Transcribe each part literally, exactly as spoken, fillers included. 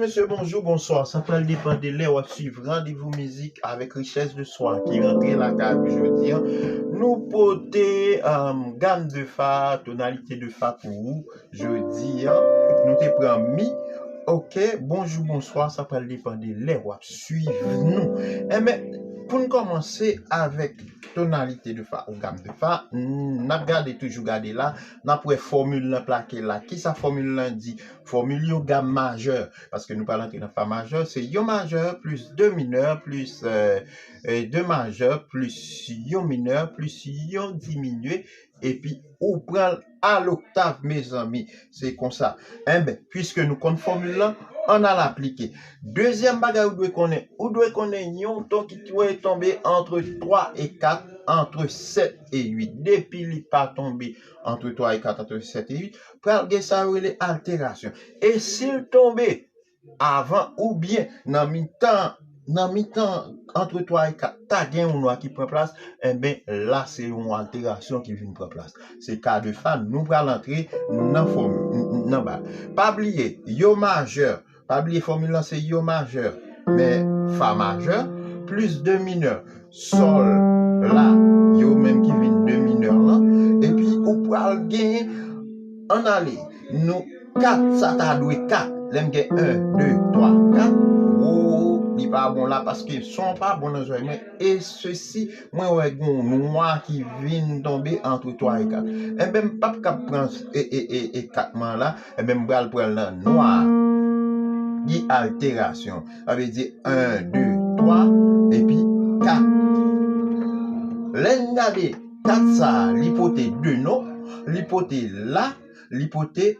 Mesye, bonjou, bonswa. Sa pral depann de lè w ap swiv Randevou Mizik avèk Richès de Swa ki rantre lakay ou jodi a. Nou pote, um, gam de fa, tonalite de fa pou ou jodi a. Nou te pran mi. Ok, bonjou, bonswa. Sa pral depann de lè w ap swiv nou. Enben, pou n kòmanse avèk tonalite de fa ou gam de fa, n ap gade, toujou gade la, n ap wè fòmil lan plake la. Kisa fòmil lan di? Fòmil yon gam majè, paske nou pral antre nan fa majè, se yon majè plis de minè plis, euh, euh, de majè plis yon minè plis yon diminye, epi ou pran l a loktav, mezanmi. Se konsa. Enben, piske nou konn fòmil lan, ann al aplike. Dezyèm bagay ou dwe konnen, ou dwe konnen yon ton ki dwe tonbe antre twa e kat, antre sèt e uit. Depi li pa tonbe antre twa e kat, antre sèt e uit, pral gen sa yo rele alterasyon. E si l tonbe avan oubyen nan mitan, nan mitan antre twa e kat, ta gen yon nwa ki pran plas, enben, la se yon alterasyon ki vin pran plas. Se ka de fa, nou pral antre nan fòm, nan ba. Pa bliye, yo majè, pa bliye fòmil lan se yo majè, men fa majè, plis de minè, sòl, la, yo menm ki vin de minè lan, epi ou pral gen, ann ale, nou, kat, sa ta dwe kat, lè m gen en, de, twa, kat, wo, li pa bon la, paske son pa bon nan zòrèy mwen, e sesi, mwen wè gen yon nwa ki vin tonbe antre twa e kat. Enben, m p ap kab pran e, e, e, e kat mwen la, enben, m pral pran l nan nwa a. Gen alterasyon. Sa vle di en, de, twa, epi kat. Lè n gade kat sa a, li pote de non, li pote la, li pote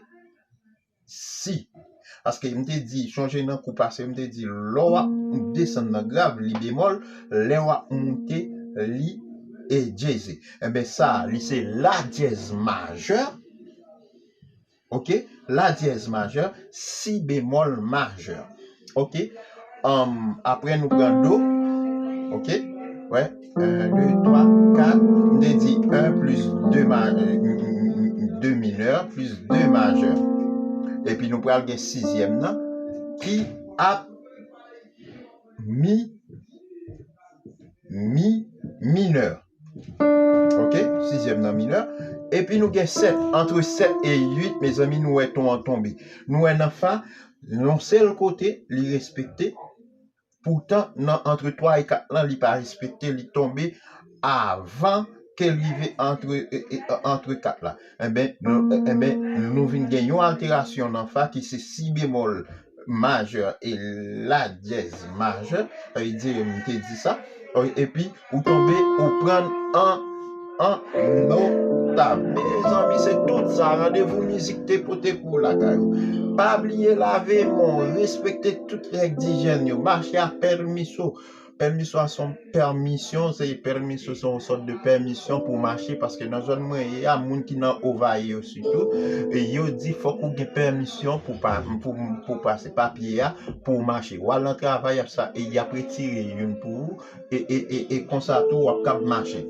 si. Paske m te di, chonje nan kou pase, m te di, lè w ap desann nan grav, li bemòl, lè w ap moute, li e dyeze. Enben, sa a, li se la dyèz majè. Ok? La dyèz majè, si bemòl majè. Ok? Um, apre nou pran do. Ok? Wè. En, de, twa, kat. M te di en plis de ma-, de minè plis de majè. Epi nou pral gen sizyèm nan ki ap mi, mi minè. Ok? Sizyèm nan minè. Epi nou gen sèt. Antre sèt e uit, mezanmi, nou wè ton an tonbe. Nou wè nan fa, yon sèl kote, li respekte. Poutan, nan antre twa e kat lan, li pa respekte, li tonbe avan ke l rive antre, e, e, antre kat la. Enben, nou, enben, nou vin gen yon alterasyon nan fa ki se si bemòl majè e la dyèz majè, sa vle di, m te di sa, epi ou tonbe, ou pran l an, an notab. Mezanmi, se tout sa Randevou Mizik te pote pou w lakay ou. Pa bliye lave men w, respekte tout règ dijyèn yo, mache ak pèmisyon. Pèmisyon a se yon pèmisyon, se pèmisyon, se yon sòt de pèmisyon pou w mache, paske nan zòn mwen ye a, moun ki nan Ovayi yo sitou, e yo di fòk ou gen pèmisyon pou pa, pou, pou pase papye a, pou w mache. W al nan travay, y ap sa, e y ap retire youn pou ou, e, e, e, e konsa tou, w ap kab mache.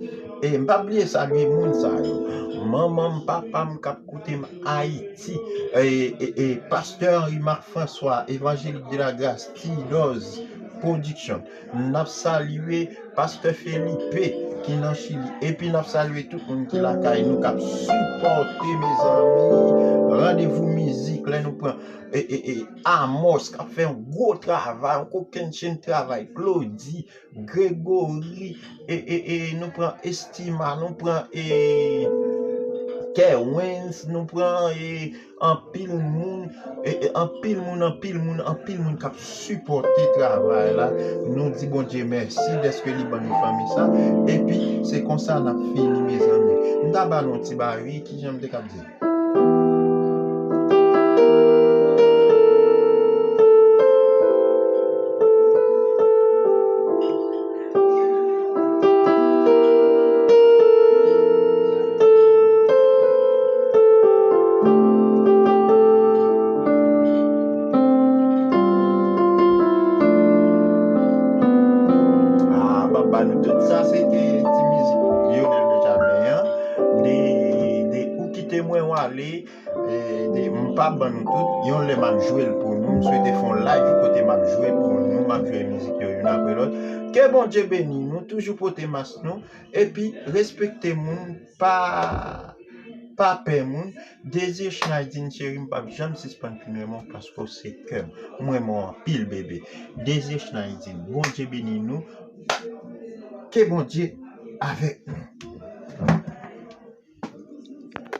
E m pa bliye salye moun sa yo. Manman m, papa m k ap koute m Ayiti, e, e, e, pastè Henri Marc François, Évangélique de la Grâce, T-Doz Production. N ap salye pastè Felipe ki nan Chili. Epi n ap salye tout moun ki lakay nou k ap sipòte, mezanmi. Randevou Mizik, lè nou pran, e, e, e, Amos k ap fè yon gwo travay, yon kokennchenn travay. Claudy, Gregory, e, e, e, nou pran Estima, nou pran, e, Kerwens, nou pran, e, anpil moun, e, e, anpil moun, anpil moun, anpil moun k ap sipòte travay la. Nou di Bondye mèsi dèske li ban nou fanmi sa. Epi, se konsa n ap fini, mezanmi. M ta ba nou yon ti bagay, wi, kijan m te k ap di? Ah, m ap ba nou tout sa, se te ti mizik Lionel Benjamin an, de, de Ou kite mwen w ale, e, de, m p ap ban nou tout, yon lè m ap jwe l pou nou. M swete fè yon live kote m ap jwe pou nou, m ap jwe mizik yo youn apre lòt. Ke Bondye beni nou, toujou pote mas nou, epi respekte moun, pa pa pè moun. Désir Schneidin cheri, m p ap janm sispann pi renmen w paske w se kè m. M renmen w anpil bebe. Désir Schneidin, Bondye beni nou. Ke Bondye avèk nou.